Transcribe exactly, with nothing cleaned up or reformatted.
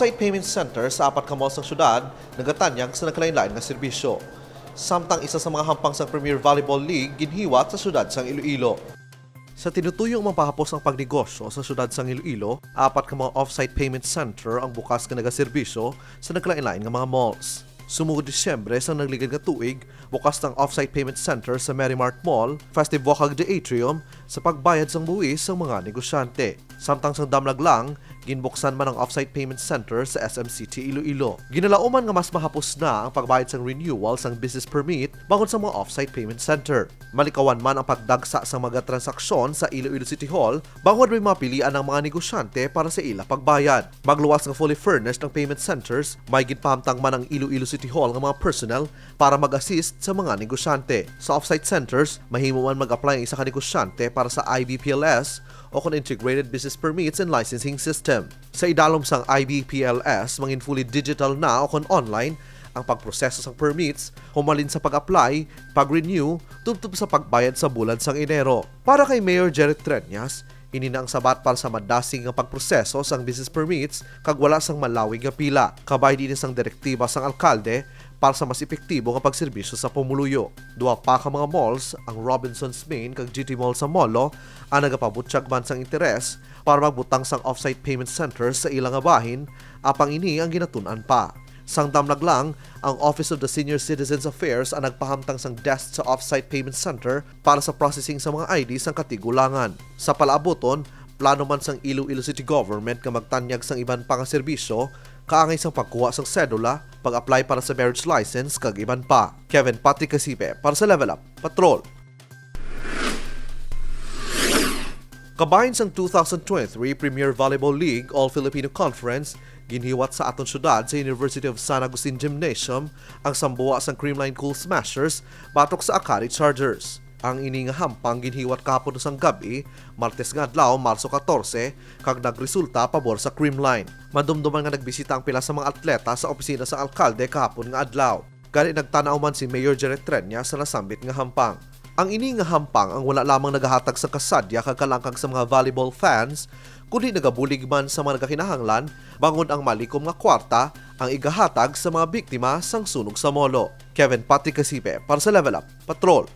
Offsite Payment Center sa apat ka malls sang syudad nagatanyag sa nagkalain-lain nga serbisyo. Samtang isa sa mga hampang sang Premier Volleyball League ginhiwat sa syudad sang Iloilo. Sa tinutuyo mapahapos ang pagnegosyo sa syudad sang Iloilo, apat ka mga offsite payment center ang bukas nga nagaserbisyo sa nagkalain-lain nga mga malls. Sumugod Disyembre sang nagligad nga tuig, bukas ang offsite payment center sa Merrimart Mall, Festive Walk kag The Atrium, sa pagbayad sang buwis sang mga negosyante. Samtang sang damlag lang, ginbuksan man ang offsite payment center sa S M City Iloilo. Ginalauman nga mas mahapos na ang pagbayad sang renewal sang business permit bangod sa mga offsite payment center. Malikawan man ang pagdagsa sa mga transaksyon sa Iloilo City Hall bangod may mapilian ang mga negosyante para sa ila pagbayad. Magluwas nga fully furnished ang payment centers, may ginpahamtang man ang Iloilo City Hall nga mga personnel para mag-assist sa mga negosyante. Sa offsite centers, mahimo man mag-apply ang isa ka negosyante para sa I B P L S o kon Integrated Business Permits and Licensing System. Sa idalom sang I B P L S, mangin fully digital na o kon online ang pagproseso sang permits, humalin sa pag-apply, pag-renew, tubtob sa pagbayad sa bulan sang Enero. Para kay Mayor Jerry Treñas, ini na ang sabat para sa madasig nga pagproseso sang business permits kag wala sang malawig nga pila. Kabay din sang direktiba sang alkalde para sa mas epektibo nga pagserbisyo sa pumuluyo. Duha pa ka mga malls, ang Robinsons Main kag G T Mall sa Molo, ang nagapabutyag man sang interes para magbutang sang offsite payment center sa ila nga bahin, apang ini ang ginatun-an pa. Sang damlag lang, ang Office of the Senior Citizens Affairs ang nagpahamtang sang desk sa offsite payment center para sa processing sa mga I D sang katigulangan. Sa palaabuton, plano man sang Iloilo City Government nga magtanyag sang iban pa nga serbisyo, kaangay sang pagkuha sang sedula, pag-apply para sa marriage license, kag iban pa. Kevin Patrick Casipe para sa Level Up Patrol. Kabahin sang two thousand twenty-three Premier Volleyball League All Filipino Conference, ginhiwat sa aton syudad sa University of San Agustin Gymnasium ang sambuwa sang Creamline Cool Smashers batok sa Akari Chargers. Ang ini nga hampang ginhiwat kahapon sang gab-i, Martes nga adlaw, Marso katorse, kag nagresulta pabor sa Creamline. Madumduman nga nagbisita ang pila sa mga atleta sa opisina sang alkalde kahapon nga adlaw. Gani nagtan-aw man si Mayor Jerry Treñas sa nasambit nga hampang. Ang ini nga hampang ang wala lamang nagahatag sang kasadya kag kalangkang sa mga volleyball fans, kundi nagabulig man sa mga nagakinahanglan bangod ang malikom nga kwarta ang igahatag sa mga biktima sang sunog sa Molo. Kevin Patrick Casipe para sa Level Up Patrol.